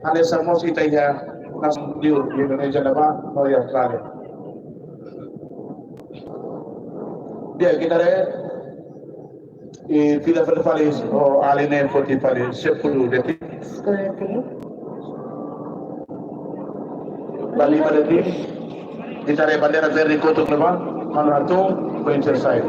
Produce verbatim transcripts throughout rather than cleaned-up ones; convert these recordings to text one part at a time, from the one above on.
Hanesan mós ita iha nasaun liur, Indonézia ne'ebá no iha Austrália. Di'ak, ita haree fila fali, fali, o alin ne'e foti fali sepuluh detik. Sepuluh detik. Ba lima detik. Ita haree bandeira verde kotuk ne'ebá, manu hatún, poin selesai.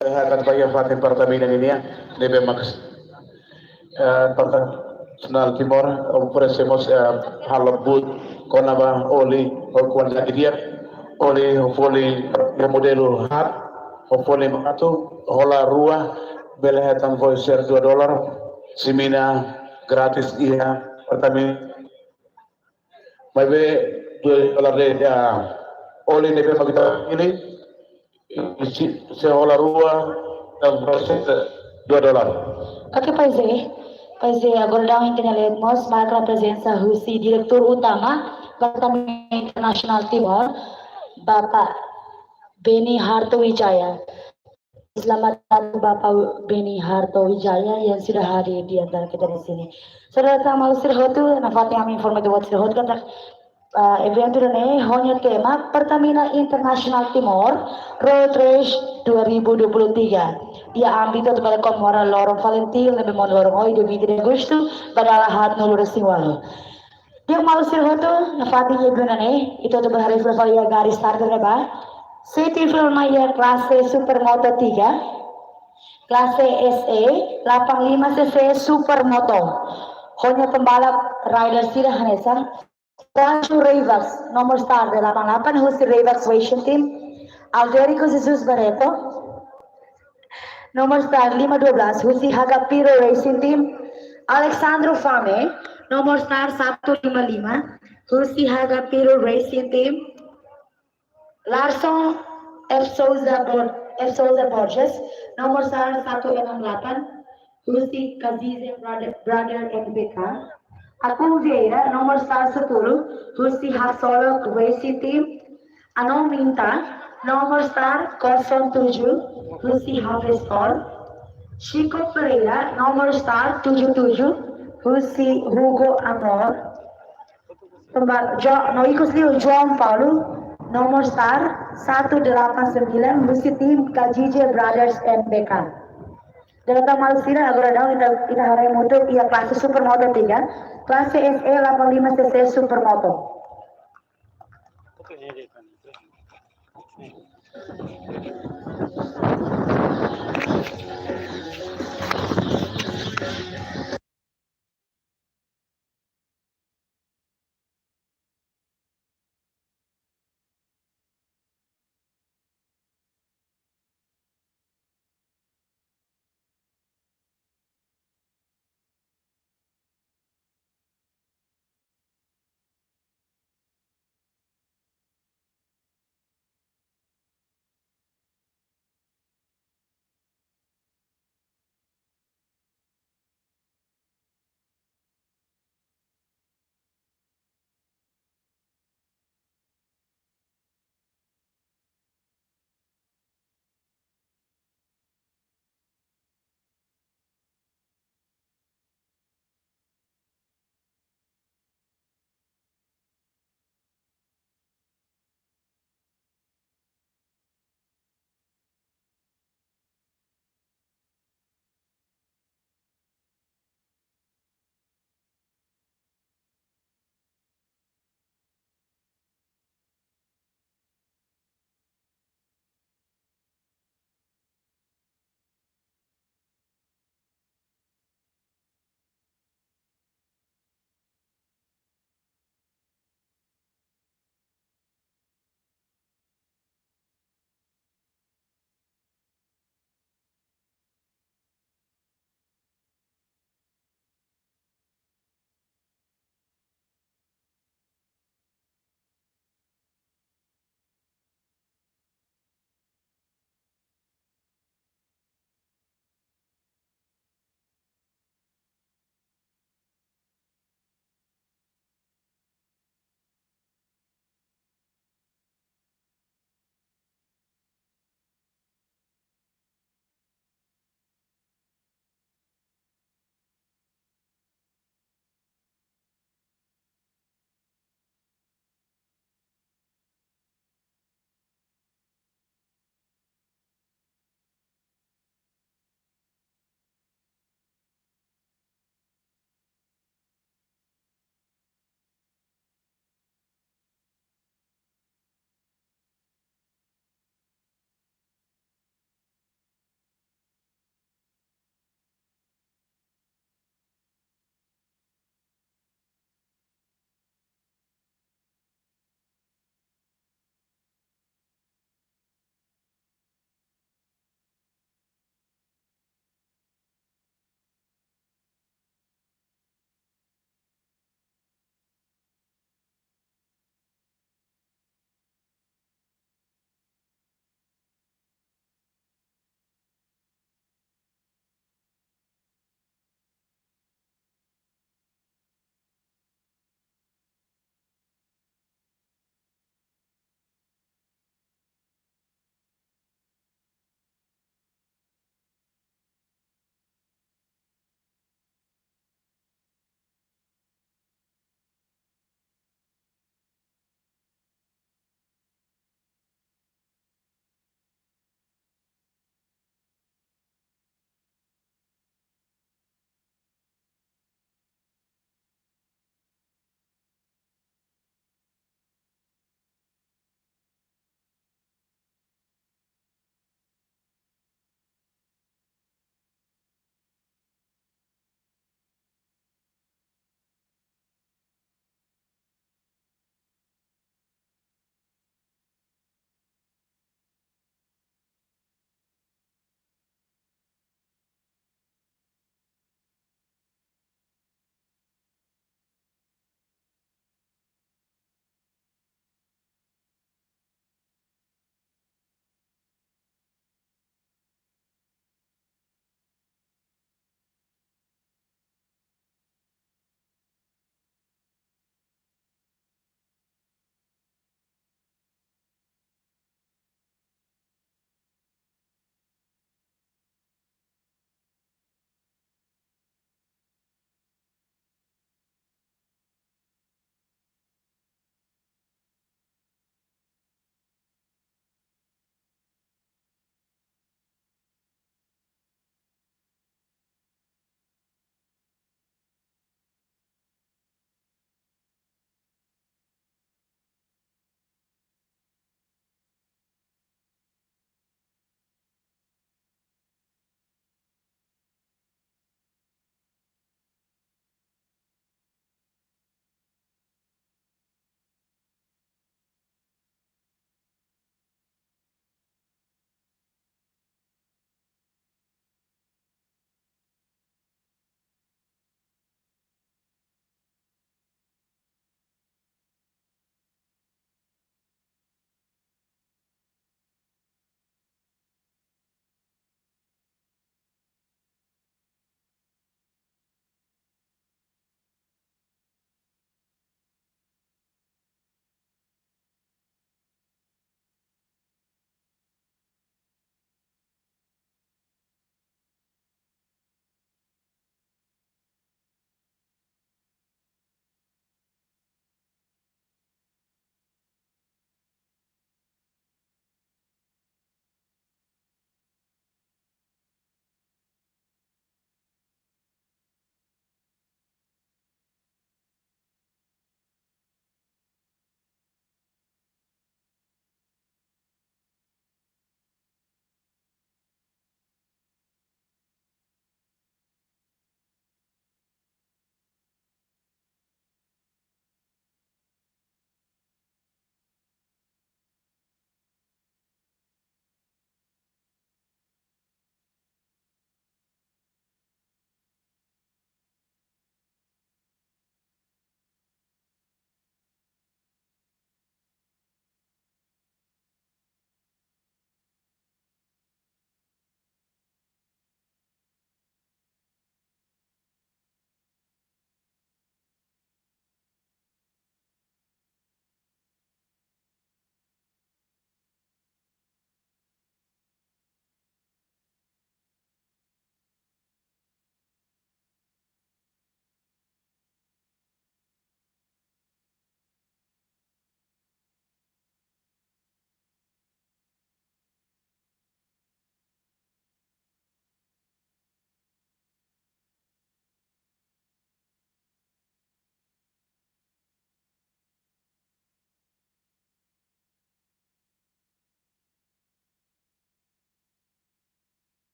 Hakat ba iha fatin Pertamina nian, ne'ebé mak, eh, Pertamina Nasionál Timor oferese mós, eh, halo buat kona-ba oli ho kualidade di'ak, oli ho folin iha modelu haat, ho folin atu, hola rua, bele hetan voucher dua dolar, semina gratis iha Pertamina. Maibé dua dolar de'it, ah, oli ne'ebé mak ita hili, se, se hola rua, ita voucher dua dolar. Oke, Pai Zé. Pai Zé, agora daudaun ita-nia leet mós marka prezensa husi Diretór Utama Pertamina Internasionál Timor, Bapak Beni Harto Wijaya. Selamat datang Bapak Beni Harto Wijaya yang sudah hadir di antara kita di sini. Saudara, tanba sira hotu, nafatin ami informa atu buat sira hotu katak, ah, eventu ida-ne'e ho nia tema Pertamina Internasionál Timor Road Race dua ribu dua puluh tiga. Iha ámbitu atu bele komemora loron Falintil ne'ebé monu loron ohin, dia vinte de agosto, ba dala haatnulu resin ualu. Di'ak, maluk sira hotu, nafatin iha eventu ida-ne'e, ita hotu bele haree fila fali iha garis starter ne'ebá. Seti fila mai iha klase Supermoto tiga, klase S E delapan lima C C Supermoto. Ho nia pembalap rider sira hanesan Franco Reivax, nomor start delapan delapan, husi Reivax Racing Team. Alderico Jesus Barreto, nomor start lima dua belas, husi Hagapiro Racing Team. Alexandro Fame, nomor start satu lima lima, husi Hagapiro Racing Team. Larson F Souza Bor-, F Souza Borges, nomor start satu enam delapan, husi Kazize Brother, Brother M B K. Akun Vieira, nomor start sepuluh, husi Haksolok Racing Team. Anon Minta, nomor start kosong tujuh, husi Hafeskor. Chico Pereira, nomor start tujuh tujuh, husi Hugo Amor. Pemba-, Jo-, no ikus liu João Paulo, nomor start satu delapan sembilan, husi tim Kajije Brothers M B K. Dala ida, maluk sira, agora daudaun ita, ita haree hamutuk iha klase Supermoto tiga, klase S E delapan lima C C Supermoto.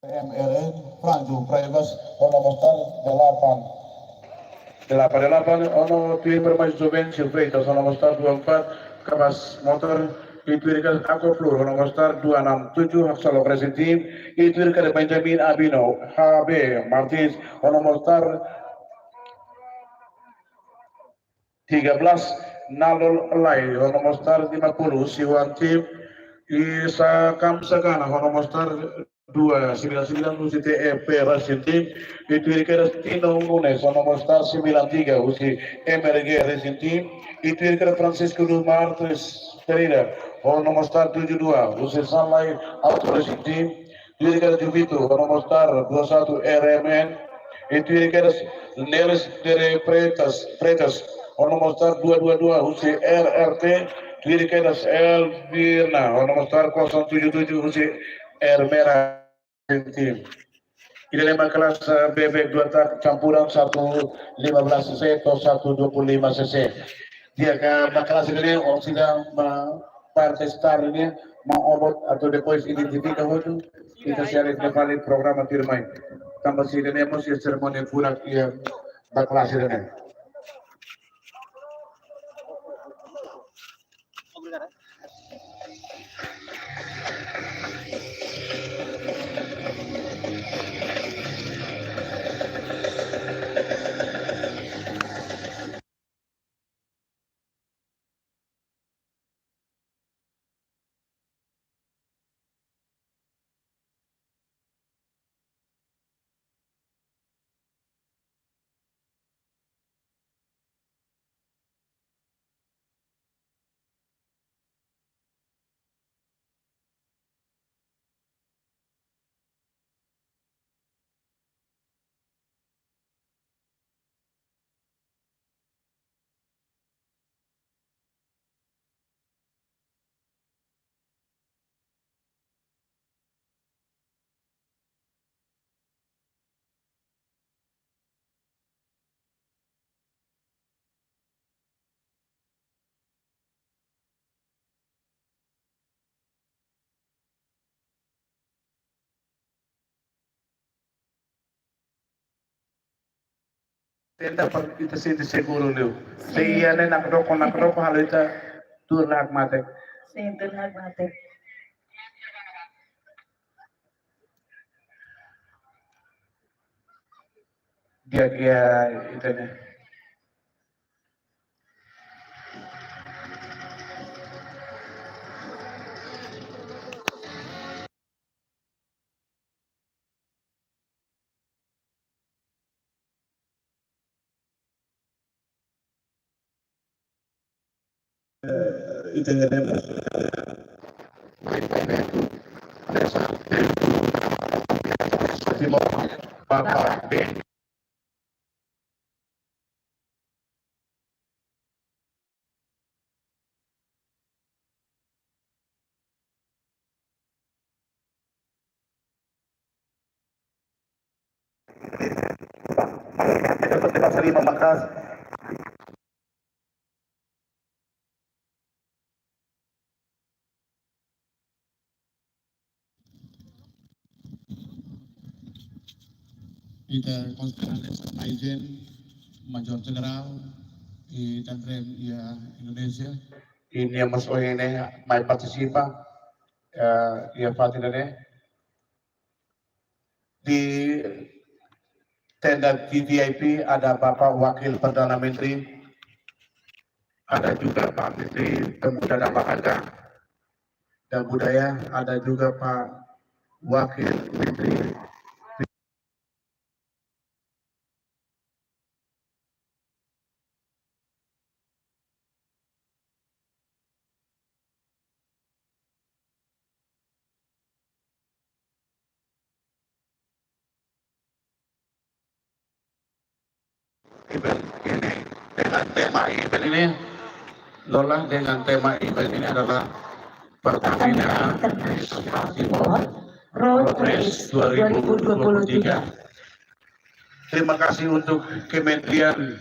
M R N, Franjo Praivas, ho nomor star delapan. Delapan, delapan, ho nomor tuir Permais Juvencio Freitas, ho nomor star dua empat, Kabas Motor, i tuir kedas Aquaflor, ho nomor star dua enam tujuh, Haksa Lokresin Team, i tuir kedas Benjamin Abino, H B Martins, ho nomor star tiga belas, Nalol Lai, ho nomor star lima puluh, Siwan Team, i Sakam Sagana, ho nomor star dua sembilan sembilan, husi T F P Racing Team, i tuir kedas Tino Nunes, ho nomor star sembilan tiga, husi M R G Racing Team, i tuir kedas Francisco Dumartes Pereira, ho nomor star tujuh dua, husi Sunlight Auto Racing Team, tuir kedas Juvito, ho nomor star dua satu R M N, i tuir kedas Neres Dere Freitas, Freitas, ho nomor star dua dua dua, husi R R T, tuir kedas Elvirna, ho nomor star kosong tujuh tujuh, husi Ermera Team. Ida-ne'e mak kelas, eh, bebek dua tak campuran satu lima belas C C atau satu dua puluh lima C C. Di'ak, eh, mak kelas ida-ne'e, o sida mak parte star ne'e, mak obot atau depois identifika hotu, ita sei alin fali programa tuirmai. Tanba sira-ne'e mós iha serimónia furak iha ba kelas ida-ne'e. Tenta para ita sente seguru liu. Se iha ne'e nakdoko, nakdoko halo ita tuur la hakmatek. Sin, tuur la hakmatek. Di'ak, di'ak, ita-nia. Eh, ita-nia demo. Timor, Bapak Ben. Ita konsideradu Maijen, Major Jenerál, i Danrem iha Indonézia. I nia mós ohin ne'e mai partisipa, eh, iha fatin ne'e. Di tenda V V I P ada Bapak Wakil Perdana Menteri, ada juga Pak Menteri Pemuda dan Olahraga dan Budaya, ada juga Pak Wakil Menteri. Event ini dengan tema event ini, lola dengan tema event ini adalah Pertamina International Timor Road Race dua ribu dua puluh tiga. Terima kasih untuk Kementerian.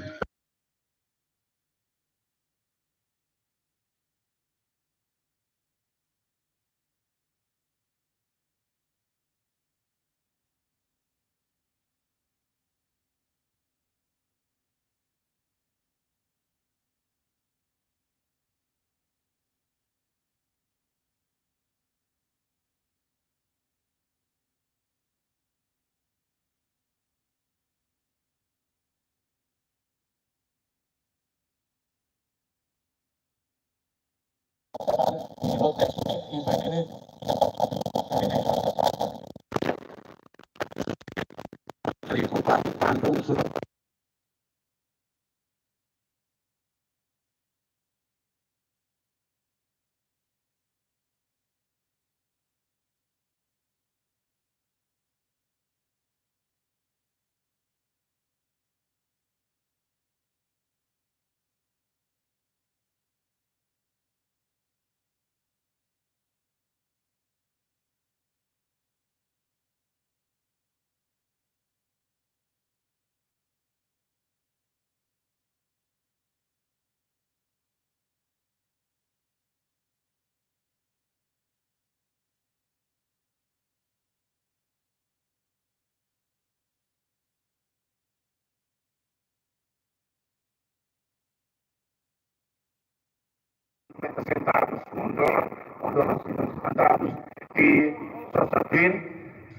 Sentados, com dor, com dor, sentados, e só sabem,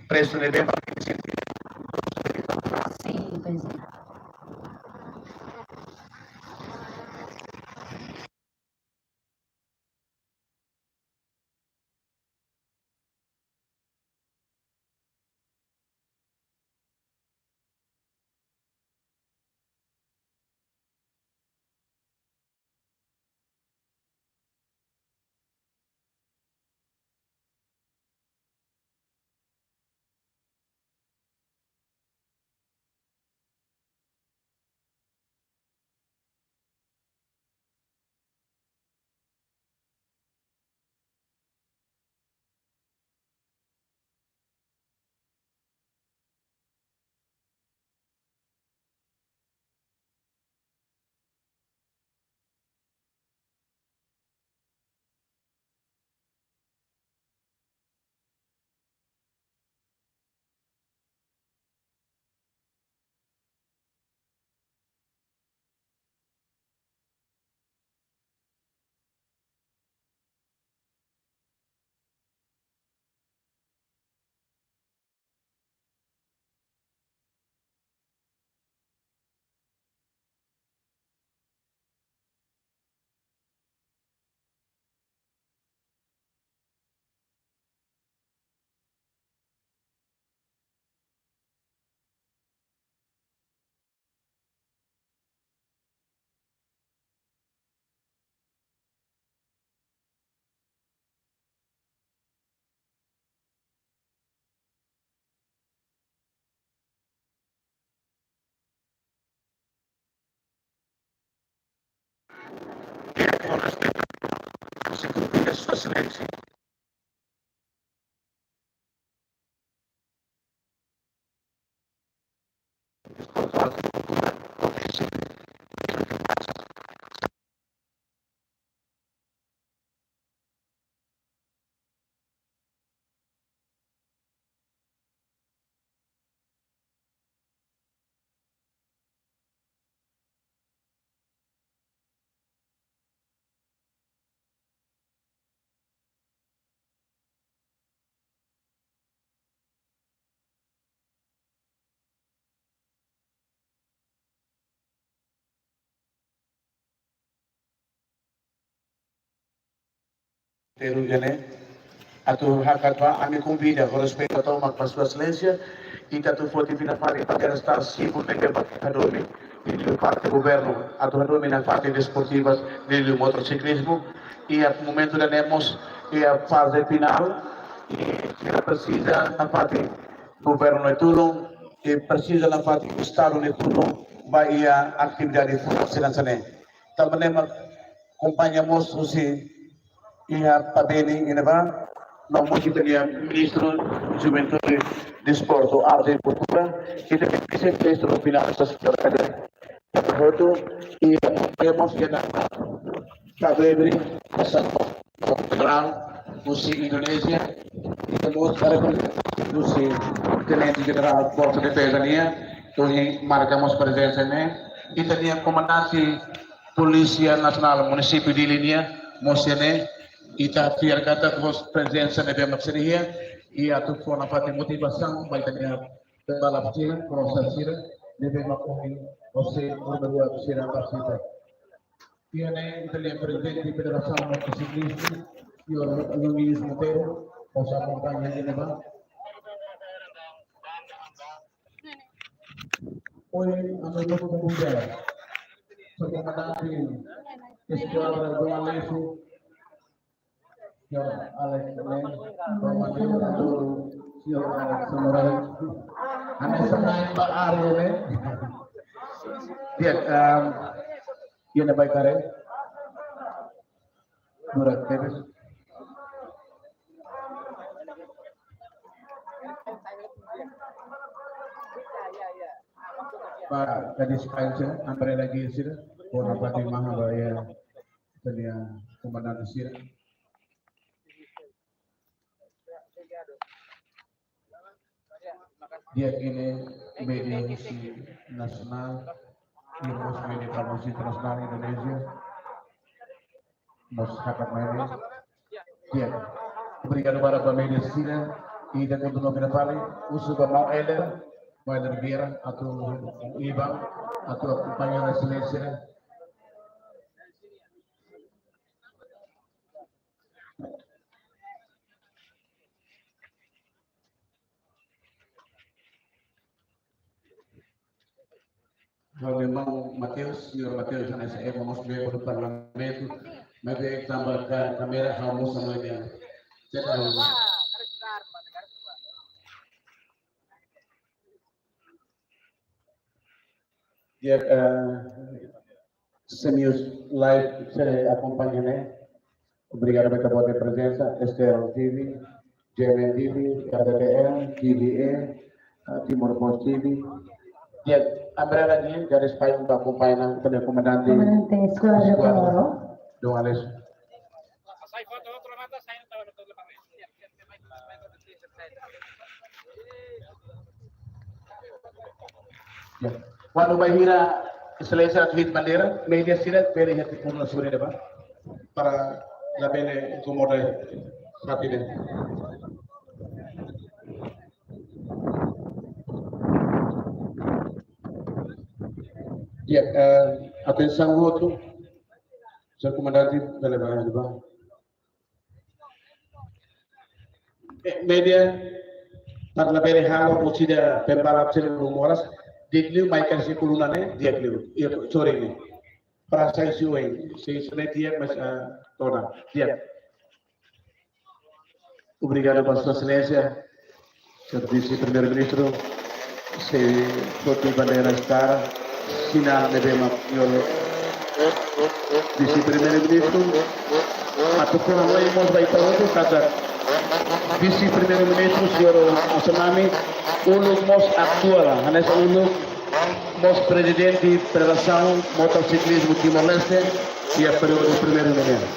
preço de bem para quem se... Sim, pois é. Terus jane, atu hakat ba ami konvida ho respeitu tomak ba Sua Exelénsia, ita atu foti fila fali para estar simu ne'ebé mak hadomi, liuliu parte governu, atu hadomi nafatin desportivas, liuliu motosiklismu, iha momentu ida-ne'e mós, iha faze finál, i ita presiza nafatin governu nia tulun, i presiza nafatin Estadu nia tulun, ba iha atividade furak sira hanesan ne'e. Tanba ne'e mak akompaña mós husi iha Pabeni iha ne'ebá, no mós ita-nia Ministru Juventude, Desportu, Arte i Kultura, ita-nia Vise-Ministru Finanças, hotu, i temos iha ne'ebá Kak Febri, Kasat Jenerál husi Indonézia, i temos para husi Tenente Jenerál Forsa Defeza nian, tuir marka mós prezensa ne'e, ita-nia Komandante Polísia Nasionál Munisípiu Dili nian mós iha ne'e, ita fiar katak ho prezensa ne'ebé mak sira iha, i atu fó nafatin motivasaun ba ita-nia balap sira, krosa sira, ne'ebé mak ohin, ohin, urbaruak sira partisipa. Iha ne'e ita-nia prezidente Federasaun Motosiklismu, señór Luis Monteiro, hodi akompaña iha ne'ebá. Ohin ami mós konvida señór komandante eskuadra Dom Aleixo, señór Alex Nen, komandante señór Alex Samurai. Ami sangat ba área ne'e. Di'ak, em, iha ne'e baik kare. Durak tebes. Ba, gadis kancil, ambrela sira, kona-ba tiha maha ba iha, ita-nia komandante sira. Di'ak, iha ne'e média husi nasionál, iha mós média famozu internasionál Indonézia. Mós hakat mai ne'e. Di'ak. Obrigadu barak ba média sira. Ita kontinua fila fali. Husu ba maun Elder, maun Elder Vieira, atu iba, atu akompaña Exelénsia. Ha'u-nia maun Mateus, señór Mateus, hanesan ema mós membru Parlamentu, maibé tanba ka-, kámera ha'u mós anu ema. Cek ha'u. Di'ak, eh, sira ne'ebé live, sira akompaña ne'e. Obrigadu ba ita-boot nia prezensa, S T L T V, G M N T V, R T T L, T V A, eh, Timor Post T V. Di'ak, ambrela ne'e, jadi supaya ita akompaña ita-nia komandante. Komandante eskuadra Eskuadra. Koro. Dom Aleixo. Ya. Kuandu bainhira Exelénsia atu hi'it bandeira, média sira bele iha tiha ona suri de'it ba, para labele inkomoda fatin. Ya, eh, atensaun hotu, señór komandante, bele ba, bele ba. Eh, média, para labele halo, orsida pembalap sira uluk moras, di'ak liu mai kasi kuluna ne'e, di'ak liu. Iya, sorry ne'e. Para sai si oi, sai si ne'e di'ak mas, ah, todan. Di'ak. Obrigadu ba Sua Exelénsia, señór Vise-Primeiru-Ministru, sei foti bandeira estar, sinál ne'ebé mak señór Vise-Primeiru-Ministru atu kona hanoin mós ba ita hotu katak Vise-Primeiru-Ministru, señór Assoumani, uluk mós atuál, hanesan uluk mós prezidente Federasaun Motosiklismu Timor-Leste, iha períodu primeiru-ministru.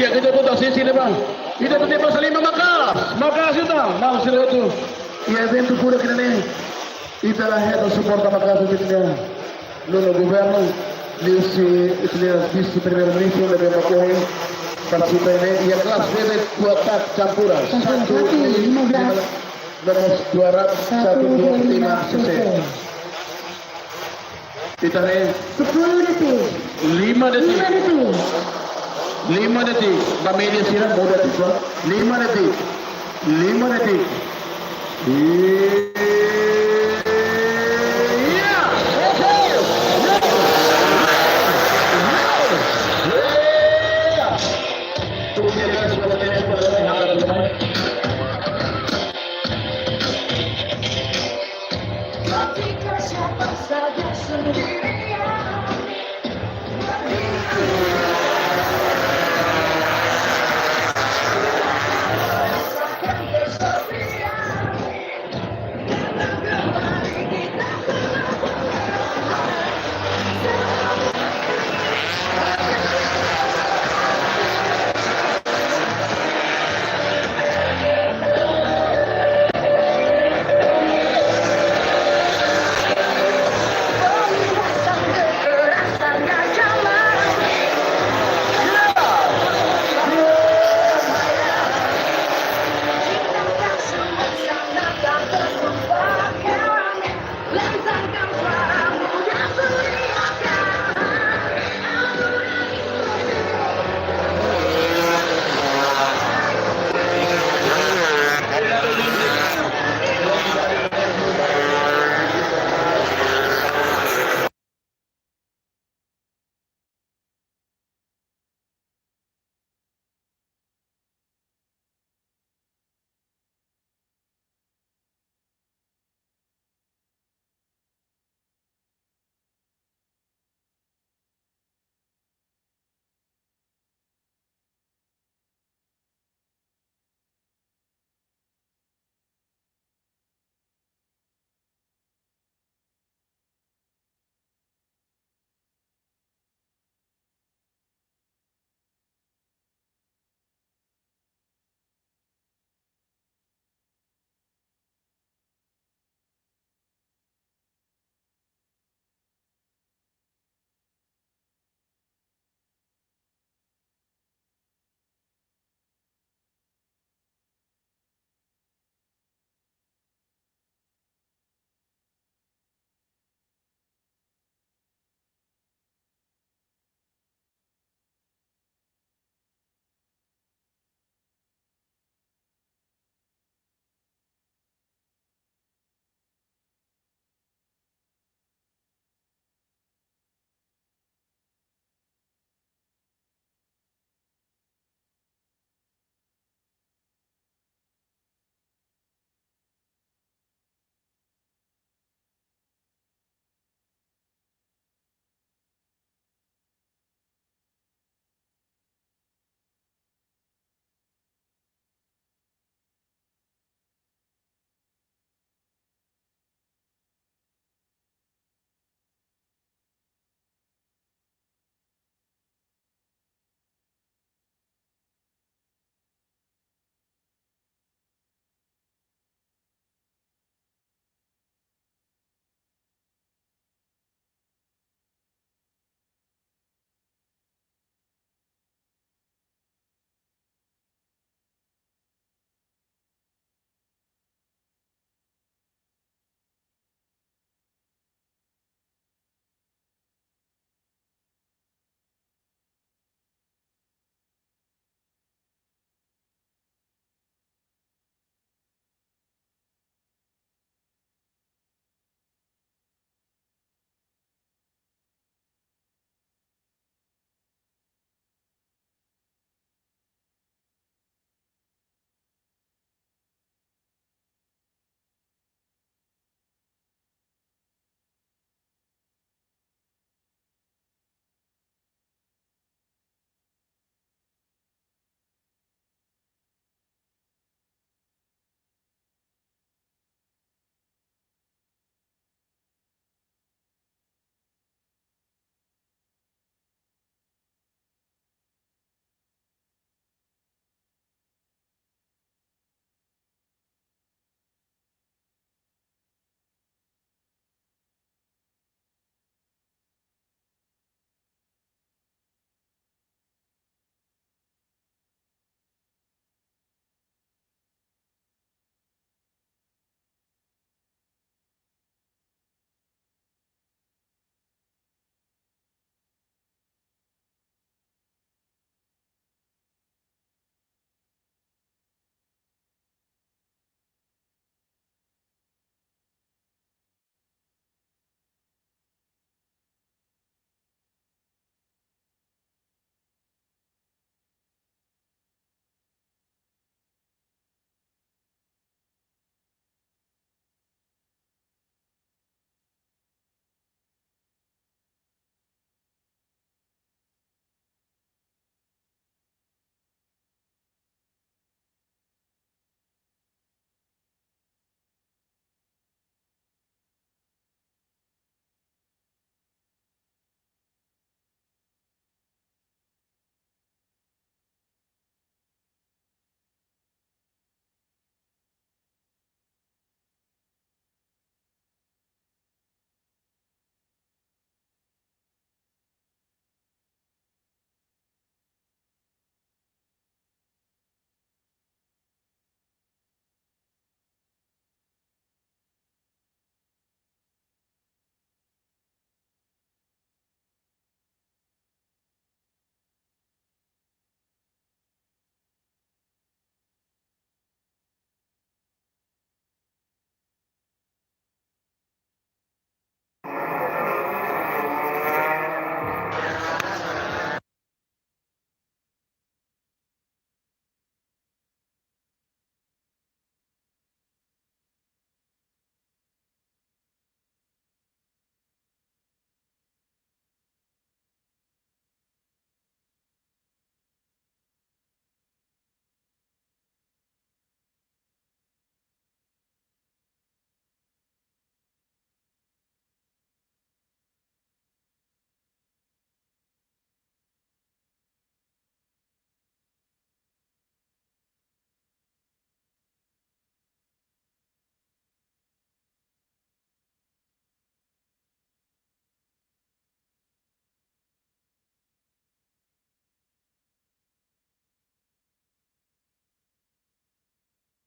Di'ak, ita-boot sira-ne'ebá. Ita-boot sira-ne'ebá, salima maka'as. Maka'as ita, maun sira hotu. Iha eventu pura kina ne'e. Ita la hetan suporta maka'as ita-nia nonu governu, liuhusi ita-nia Vise-Primeiru-Ministru, ne'ebé mak ohin partisipa iha ne'e, iha klase bebé kuatak campura. Campura satu, satu, lima belas. Lima belas, nomor dua ratus satu dua lima C C. Satu dua lima C C. Ita haree. Sepuluh detik. Lima detik. Lima detik. Lima detik. Ba média sira, muda detik, ba. Lima detik. Lima detik. Iya. Oke. Iya. Tunggu ya, guys.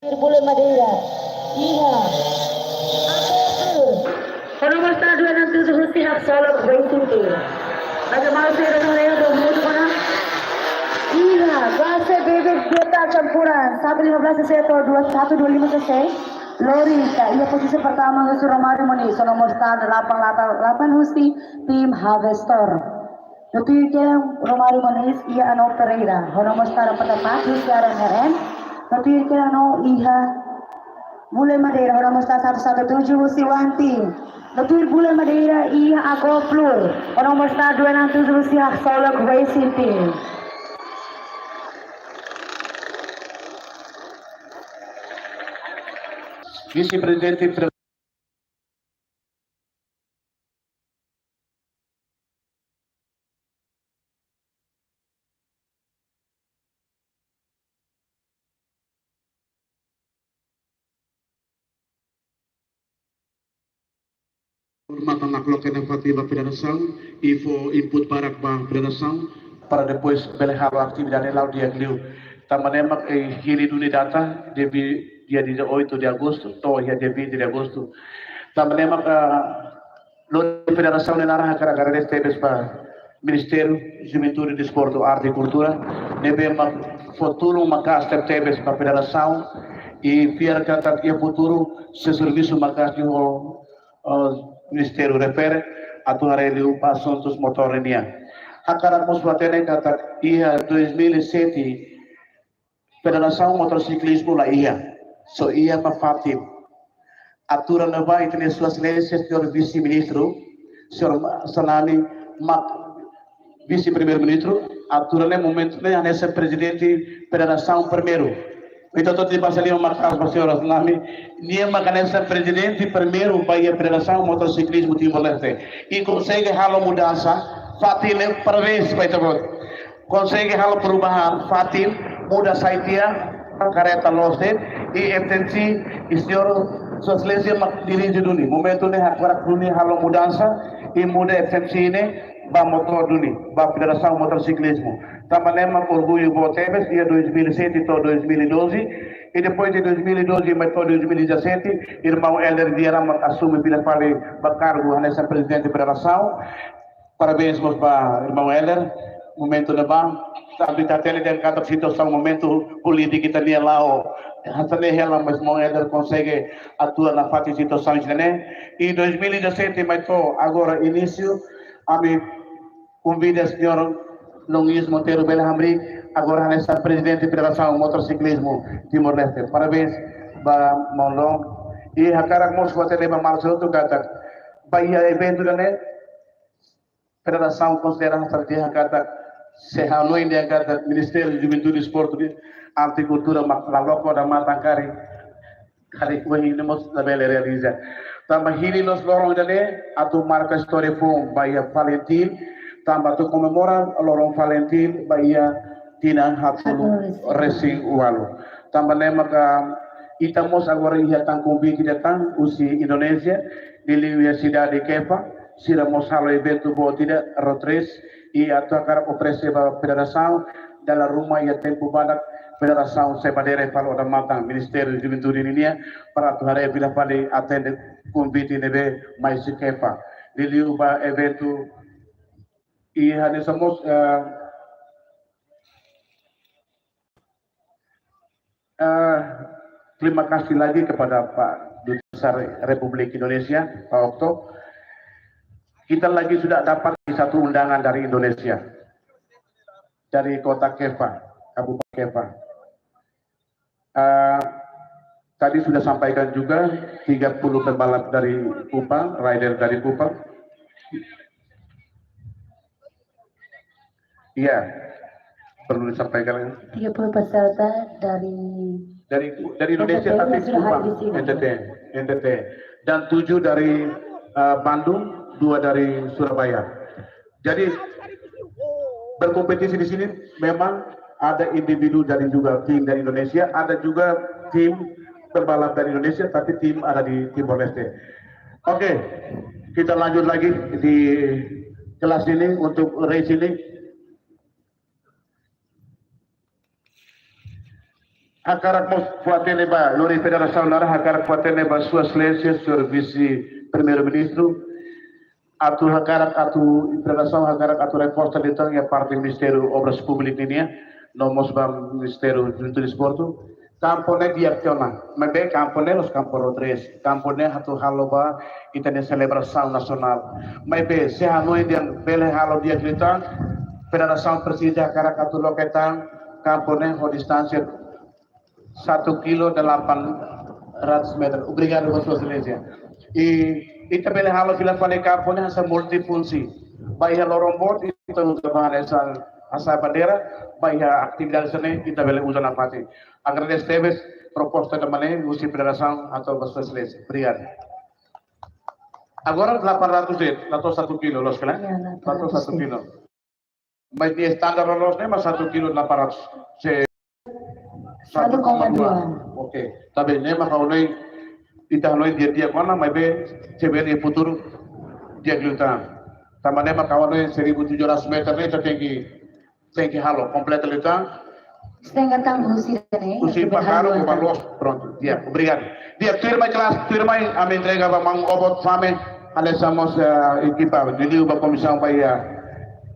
Bule Madeira. Iha. Ho nomor start dua enam tujuh husi Haksolok Waisinti. Bagaimana saya datang lewat dua menit mana? Iha, Gase Bebek Duta Campuran, satu lima belas cc atau dua satu dua lima cc. Lori, ka, iha posisi pertama husi Romario Moniz, ho nomor start delapan delapan delapan husi tim Harvestor. Tuir kedan Romario Moniz iha Ano Pereira, ho nomor start empat empat husi R M R M. Tuir kedan Ano iha Bule Madeira, ho nomor start satu satu tujuh husi One Team. Tuir Bule Madeira iha Ago Plur, ho nomor start dua enam tujuh husi Haksolok Waisinti. Vice-Presidente Matan nakloke nafatin ba federasaun, i fó input barak ba federasaun, para depois bele halo atividade la'o di'ak liu. Tanba ne'e mak, eh, hili duni data, debi dia dezoito de agosto, to'o iha dia vinte de agosto. Tanba ne'e mak, ah, lori federasaun nia naran hakarak agradese tebes ba Ministériu Juventude, Desportu, Arte i Kultura, ne'ebé mak fó tulun maka'as tebetebes ba federasaun, i fiar katak iha futuru sei servisu maka'as liu ho, ah, ministériu refere atu haree liu ba asuntus motór nian. Hakarak mós hatene katak iha dois mil e sete, Federasaun Motosiklismu la iha, só iha mak Fatin. Aturan ne'ebá ita-nia Sua Exelénsia Señór Vise-Ministru, Señór Sanami mak Vise-Primeiru-Ministru, aturan ne'e momentu ne'e hanesan Prezidente Federasaun Primeiru. Ita to'o tiba salima maka'as ba Señór Sanami, nia mak hanesan Prezidente Primeiru ba iha Federasaun Motosiklismu Timor-Leste. I konsege halo mudansa, Fatin ne'e parabéns ba ita-boot. Konsege halo perubahan, Fatin muda sai tiha kareta loos de'it, i F T C, i Señór Sua Exelénsia mak dirije duni. Momentu ne'e hakarak duni halo mudansa, i muda F T C ne'e ba motór duni, ba Federasaun Motosiklismu. Tanba ne'e mak orgullu boot tebes, iha dois mil e sete to'o dois mil e doze, i depois de dois mil e doze mai to'o dois mil e dezassete, irmaun Elder Vieira mak asume fila fali ba kargu hanesan Prezidente Federasaun. Parabéns mós ba irmaun Elder. Momentu ne'ebá, tanba ita hatene dehan katak situasaun momentu polítika ita-nia la'o hanesan ne'e hela, mas irmaun Elder konsege atua nafatin situasaun ida-ne'e. I dois mil e dezassete mai to'o agora inísiu, ami konvida Señór Luis Monteiro bele hamriik, agora hanesan Prezidente Federasaun Motosiklismu Timor-Leste. Parabéns ba maun Long. I hakarak mós hatene ba maluk hotu katak ba iha eventu ida-ne'e, federasaun konsidera hanesan dehan katak se hanoin dehan katak Ministériu Juventude, Desportu, Arte i Kultura mak la loke odamatan karik, karik ohin ne'e mós labele realiza. Tanba hili loos loron ida-ne'e atu marka istória foun ba iha Falintil, tanba atu komemora loron Falintil ba iha tinan haatnulu resin ualu. Tanba ne'e maka ita mós agora iha tan konvite ida tan husi Indonézia, liuliu iha sidade Kepa, sira mós halo eventu boot ida, Road Race, i atu hakarak oferese ba federasaun, dala ruma iha tempu badak federasaun sei bá haree fali odamatan Ministériu Juventude nian, para atu haree fila fali atende konvite ne'ebé mai husi Kepa. Liuliu ba eventu, i hanesan mós, eh, Eh, terima kasih lagi kepada Pak Duta Besar Republik Indonesia, Pak Okto. Kita lagi sudah dapat satu undangan dari Indonesia, dari kota Kepa, Kabupaten Kepa. Eh, tadi sudah sampaikan juga tiga puluh pembalap dari Kupang, rider dari Kupang. Iya, perlu disampaikan. Tiga puluh peserta dari Dari, dari Indonesia, N T T tapi yang sudah hadir Kupang, di sini. N T T, N T T. Dan tujuh dari, eh, Bandung, dua dari Surabaya. Jadi, berkompetisi di sini memang ada individu dari juga tim dari Indonesia, ada juga tim pembalap dari Indonesia, tapi tim ada di Timor Leste. Oke, kita lanjut lagi di kelas ini untuk race ini. Hakarak mós fó-hatene ba, lori federasaun naran, hakarak fó-hatene ba Sua Exelénsia, Señór Vise-Primeiru-Ministru, atu hakarak atu, federasaun hakarak atu reforsa liután iha parte Ministériu Obras Públikas nian, no mós ba Ministériu Juventude Desportu. Kampu ne'e di'ak tiha ona, maibé kampu ne'e la'ós kampu rua-três, kampu ne'e atu halo ba ita-nia selebrasaun nasionál. Maibé se hanoin dehan bele halo di'ak liután, federasaun presiza hakarak atu loke tan kampu ne'e ho distánsia satu kilo delapan ratus meter. Obrigadu ba Sua Exelénsia. I ita bele halo fila fali kampu ne'e hanesan multifungsi. Ba iha loron boot ita uza ba hanesan hasa'e bandeira, ba iha atividade sira-ne'e ita bele uza nafatin. Agradese tebes proposta ida-ne'e husi federasaun hato'o ba Sua Exelénsia. Obrigadu. Agora delapan ratus de'it, la to'o satu kilo, loos ka lae? Ya, la to'o satu kilo. Mas nia standar loloos ne'e mak satu kilo delapan ratus. Se satu koma dua. Oke. Tanba ne'e mak ha'u hanoin, ita hanoin di'ak-di'ak ona, maibé se bele iha futuru di'ak liután. Tanba ne'e mak ha'u hanoin seribu tujuh ratus meter ne'e ita tenke, tenke halo kompletu liután. Setengah tan husi ne'e, husi ita bele halo. Prontu. Di'ak, obrigadu. Di'ak, tuirmai kelas, tuirmai ami entrega ba maun Obot Fame, hanesan mós, eh, ekipa, liuliu ba komisaun ba iha,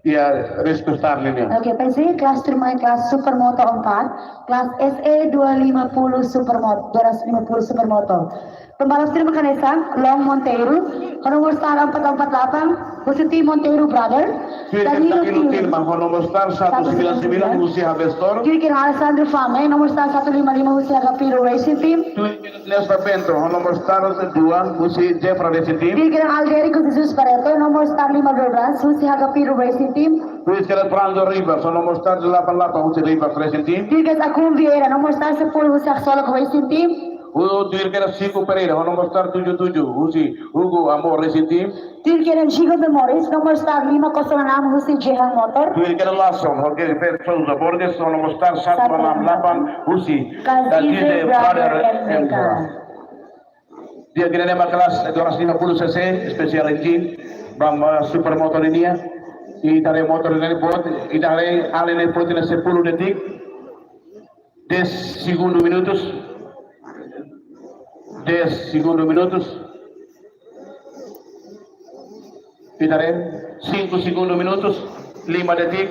iha Risco Star nian. Oke, Pai Zeer, kelas tuirmai kelas Supermoto empat, kelas S E dua lima puluh Supermoto, dua ratus lima puluh Supermoto. Pembalap sira mak hanesan, Long Monteiro, ho nomor start empat empat delapan, husi tim Monteiro Brother. Tuir Danilo Tilma, ho nomor start satu sembilan sembilan, husi Harvestor. Tuir Alessandro Fame, nomor start satu lima lima, husi Agapiro Racing Team. Tuir Nesta Bento, ho nomor start dua, husi Jeffra Racing Team. Tuir Alderico Jesus Barreto, nomor start lima dua belas, husi Agapiro Racing Team. Tuir Franzo Rivas, ho nomor start delapan delapan, husi Rivas Racing Team. Tuir Akun Vieira, nomor start sepuluh, husi Axolotl Racing Team. Hugo Tuirkera Chico Pereira, ho nomor start tujuh tujuh, husi Hugo Amor Racing Team. Tuirkera Chico de Moris, nomor start lima kosong enam, husi Jehan Motor. Tuirkera Lason, Jorge Fer Souza Borges, ho nomor start satu enam delapan, husi Kazize Kazize Brother Brother M K. M K. Di'ak, ida-ne'e mak kelas dua ratus lima puluh C C, special engine, ba, ba Supermoto nian. Ita haree motor ne'e boot, ita haree alin ne'e boot, ne'e sepuluh detik. Dez segundu minutus. Dez segundu minutus. Ita haree, cinco segundu minutus. Lima detik.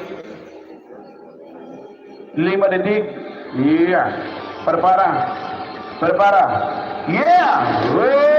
Lima detik. Iya. Prepara. Prepara. Yeah. Woo.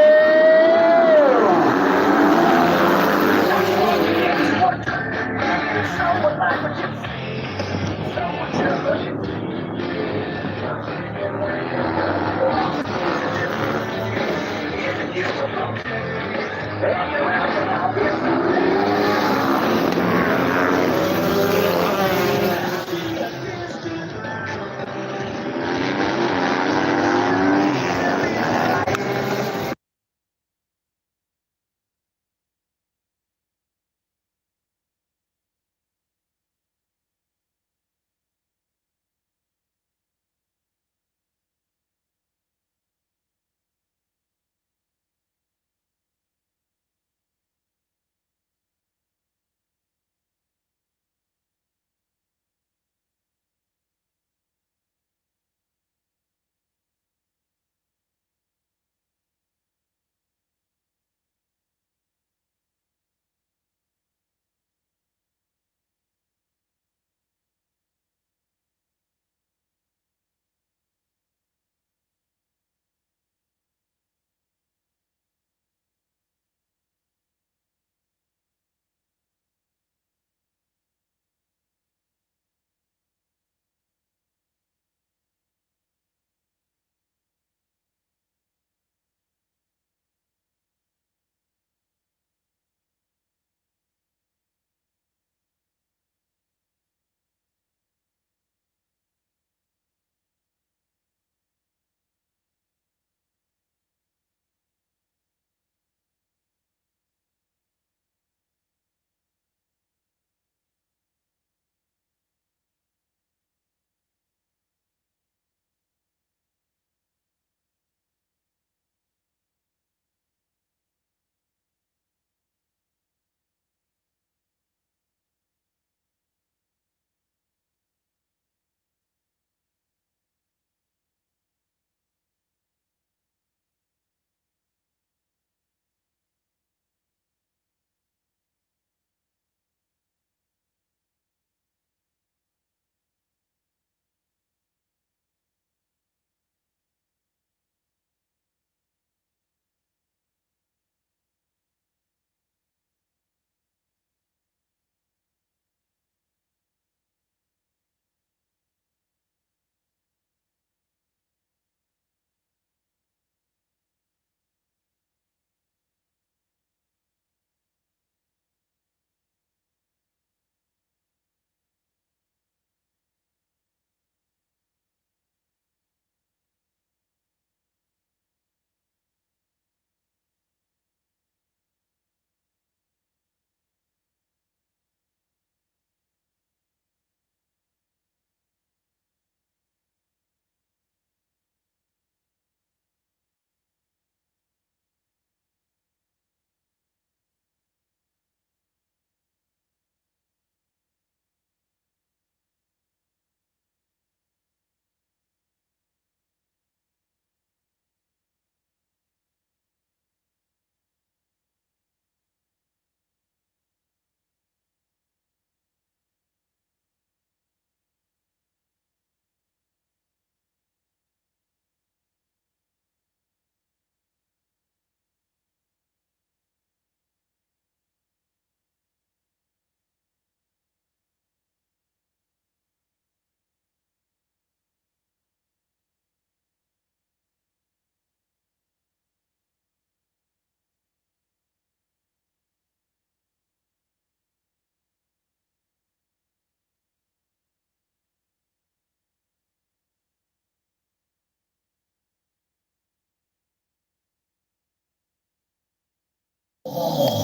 Tidak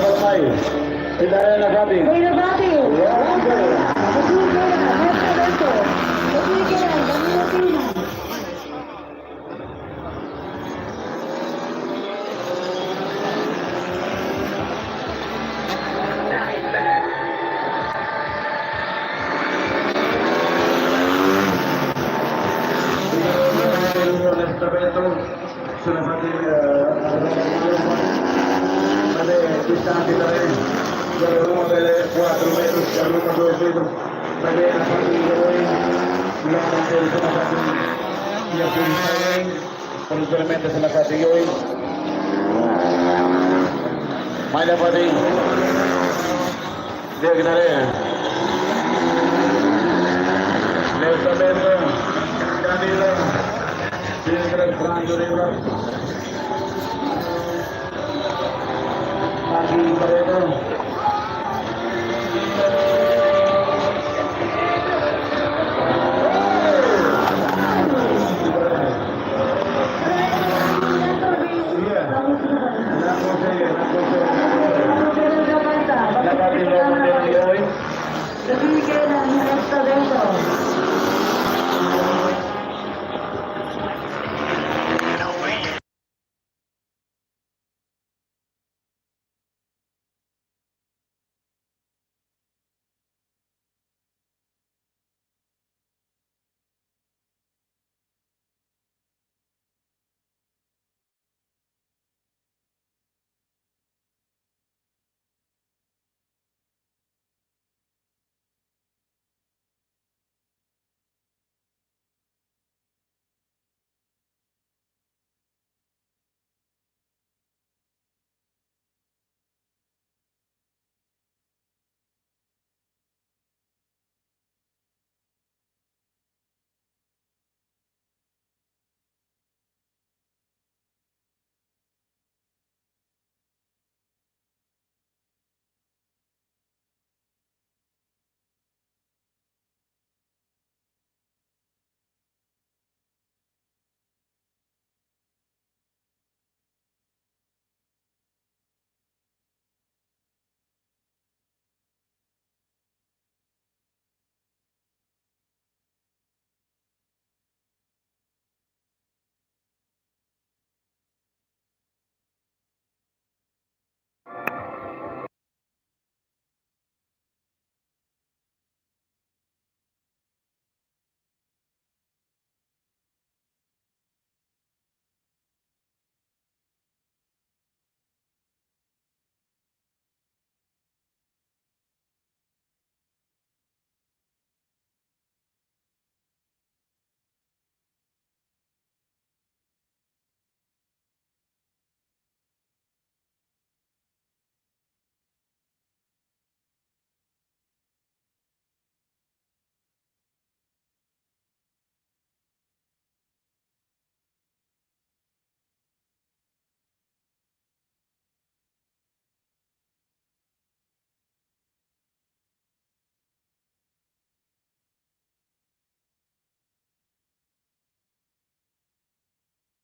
bermain. Tidak ada yang dapat. Tidak dapat. Sudah mati, eh, ada distánsia também. Jalur ruma bele kuatru metrus, jalur ruma dua metrus. Bele apa yang dilakukan, sudah mati. Ya, sudah. Primeiramente, se na casa de hoje. Mai da padi. Dia kita deh. Lançamento. Camilo. Dia kena perang dulu. Pagi Barreto.